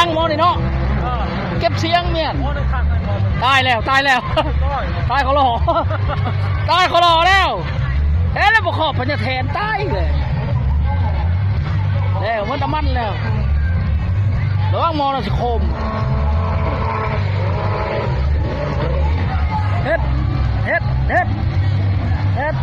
ງໝໍນີ້ເນາະ ເອີ ເກັບສຽງແມ່ນ ໂອ້ ໄດ້ຄັກແມ່ນບໍ່? ຕາຍແລ້ວ ຕາຍແລ້ວ ຕາຍຂໍຫຼໍ່ ຕາຍຂໍຫຼໍ່ແລ້ວ ເອີ ແລ້ວບໍ່ຂອບພະຍາແຖນ ຕາຍເລີຍ ແລ້ວໝົດນ້ຳມັນແລ້ວ ລະວັງໝໍນະຊິໂຄມ ເຮັດ ເຮັດ ເຮັດ ເຮັດ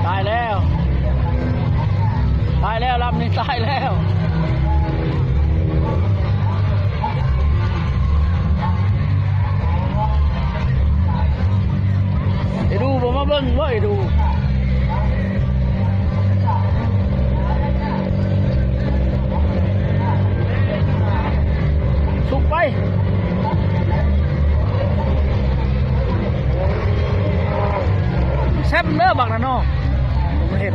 ຕາຍແລ້ວ ຕາຍແລ້ວ ລຳນີ້ຕາຍແລ້ວ. ໄອ້ດູບໍ່ມາເບິ່ງບໍ່ ໄອ້ດູ ສຸກໄປ ແຊມເດີບັກນັ້ນເນາະ. ເຫັນ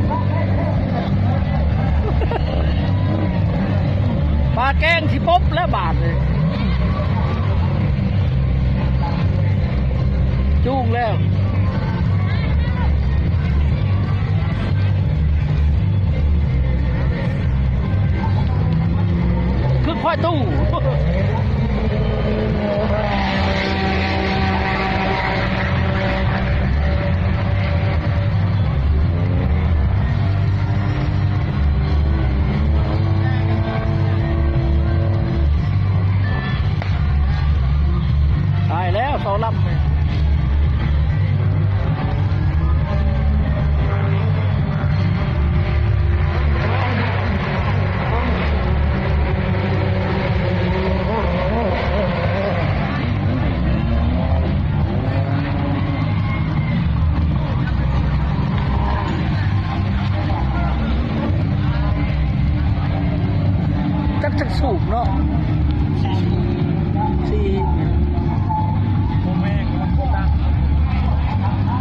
ປາແກງທີ່ປົບແລ້ວບາດນີ້ ຈູງແລ້ວ ຄືຄວາຍຕູ້. ຕາຍແລ້ວ ສອງລຳນີ້ ຈັກ ຈັກສູບເນາະ.